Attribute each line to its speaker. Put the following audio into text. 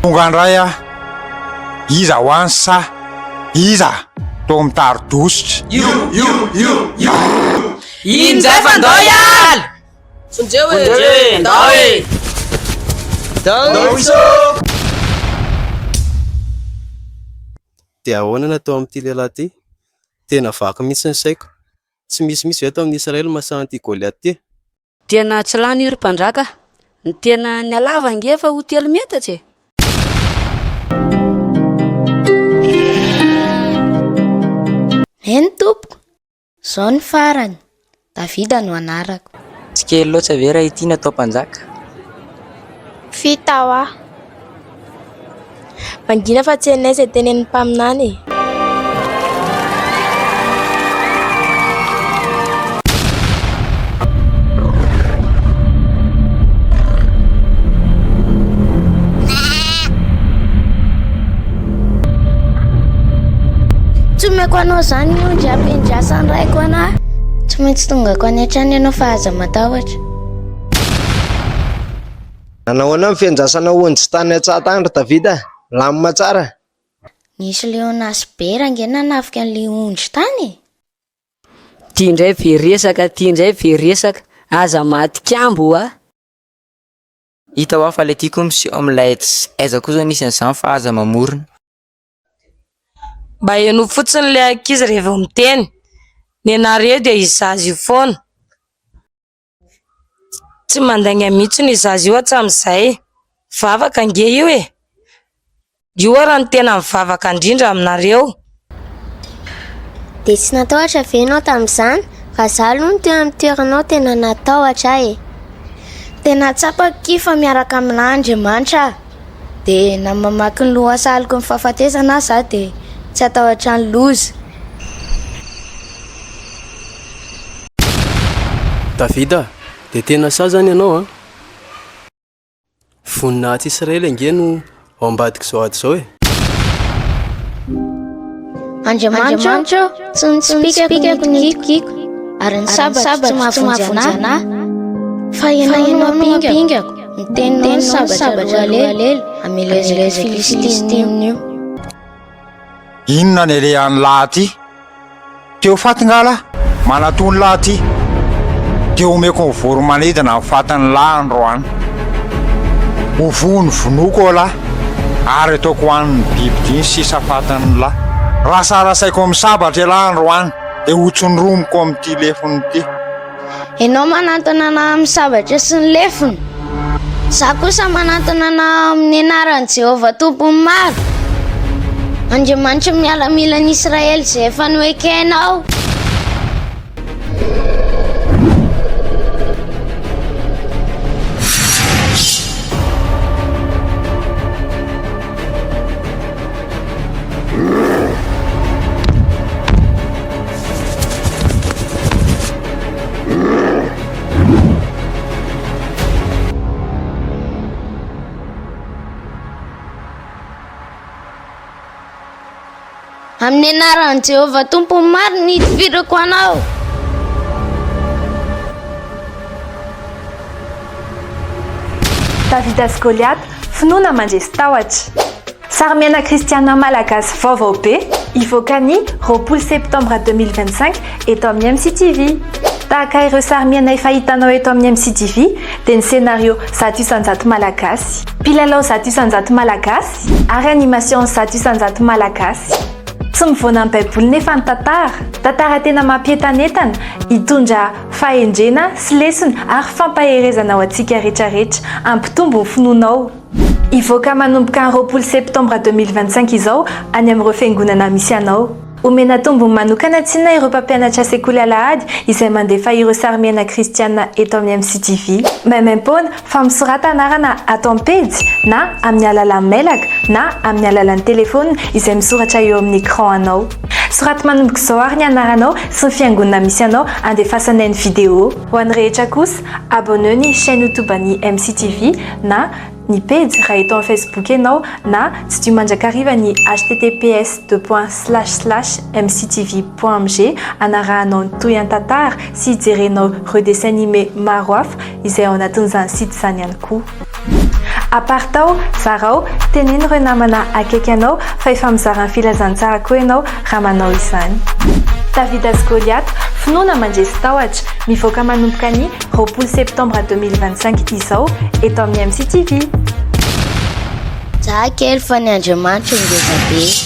Speaker 1: Tonga indray aho. Iza ho any sa iza toa mitari-dositra?
Speaker 2: Io io io io. Iny ndray fa ndao hiala!
Speaker 3: Vonjeo e! Ndao e!
Speaker 2: Ndao iso!
Speaker 4: Dia ahoana no atao amin'ity lehilahy ity? Tena vaky mihitsy ny saiko. Tsy misy mihitsy ve ato amin'i Israely mahasahy an'ity Goliata ity?
Speaker 5: Tena tsy lany io ry mpanjaka a! Ny tena ny halava ange efa ho telo metatra e!
Speaker 6: Eny tompoko, izao ny farany, Davida no anarako.
Speaker 7: Tsy kely loatra ve raha ity no atao mpanjaka?
Speaker 6: Vita hoa. Mangina fa tsy hainay izay tenenin'ny mpaminany e. Tsy omeko anao izany ny ondry ampiandrasan'ny raiko anah. Tsy maintsy tongako any an-trano ianao fa aza matahotra.
Speaker 8: Nanahoana ny fiandrasana ondry tany an-tsaha tany ry Davida? Milamina tsara?
Speaker 6: Nisy liona sy bera ange nanafika an'ilay ondry tany e!
Speaker 5: Ty indray be resaka, ty indray be resaka, aza maty kambo a!
Speaker 7: Hita hoa fa le tiako miseho amin'ilay ets aiza koa zao nisy an'izany fa aza mamorona.
Speaker 9: Mba henoy fotsiny ilay ankizy rehefa miteny. Nenareo dia io zaza io foana. Tsy mandainga mihitsy io zaza io hatramin'izay. Vavaka ange io e! Io ara no tena mivavaka indrindra aminareo.
Speaker 6: Dia tsy natahotra ve ianao tamin'izany? Raha izaho aloha no teo amin'ny toeranao tena natahotra aho e! Tena tsapako akia fa miaraka aminà Andriamanitra aho. Dia na mamaky ny lohasahaloko ny fahafatesana aza aho dia tsy hatahotra ny loza.
Speaker 4: Davida, dia tena sahy izany ianao an! Voninahitr'i Israely ange no ao ambadik'izao ady izao e!
Speaker 6: Andriamanitra ô, tsy ny tsipìkako no nikikiko, ary ny sabatro tsy mahavonjy anahy, fa Ianao no ampingako, ny teninao no sabatra roa lela, hamelezako io Filistinina io.
Speaker 1: Inona ny alehan'ny lahy ty? Te ho faty nga lah? Manatony lah ty. Te omeko ny voro-manidina ny fatin'ny lahy androany. Ho vonovonoiko ao lah ary ataoko hohanin'ny bibidia ny sisa fatin'ny lahy. Rasarasaiko amin'ny sabatra ialahy androany dia hotsondromiko amin'ity lefona ity.
Speaker 6: Ianao manantona anah amin'ny sabatra sy ny lefona. Izaho kosa manantona anao amin'ny anaran'i Jehovah Tompon'ny maro, Andriamanitry ny miaramilan'i Israely izay efa noekenao. Amin'ny anaran'i Jehovah Tompon'ny maro no hitifirako anao.
Speaker 10: Davida sy Goliata, finoana mandresy tahotra. Sarimiaina kristiana malagasy vaovao be, hivoaka ny 20 septambra 2025 eto amin'ny MCTV. Tahaka ireo sarimiaina efa hitanao eto amin'ny MCTV dia ny scénario 100% malagasy, mpilalao 100% malagasy ary animation 100% malagasy. Tsy mivoana amin'ny Baiboly nefa ny tantara. Tantara tena mampientanentana, hitondra fahendrena sy lesona ary fampaherezana ho antsika rehetrarehetra. Hampitombo ny finoanao. Hivoaka manomboka ny 20 septambra 2025 izao any amin'ireo fiangonana misy anao. Omena tombony manokana tsinona ireo mpampianatra sekoly alahady izay mandefa ireo sarimiaina kristiana eto amin'ny MCTV. Maimaimpoana fa misorata anarana ato am-pejy na amin'ny alalan'ny mailaka na amin'ny alalan'ny telefaonina izay misoratra eo amin'ny écran anao. Soraty manomboka izao ary ny anaranao sy ny fiangonana misy anao andefasanay ny vidéo. Ho an'ny rehetra kosa, abonneo ny chaîne youtube an'ny MCTV na ny pejy raha eto amin'ny Facebook ianao na tsidiho mandrakariva ny https deux points slash slash mctv point mg hanarahanao ny tohian-tantara sy hijerenao ireo dessins animés maro hafa izay ao anatin'izany site izany ihany koa. Apartao, zarao, teneno ireo namana akaiky anao fa efa mizara ny filazantsara koa ianao raha manao izany. Davida sy Goliata, finoana mandresy tahotra, mivoaka manomboka ny 20 septembre 2025 izao eto amin'ny MCTV.
Speaker 6: Za kely fa ny Andriamanitro ngeza be.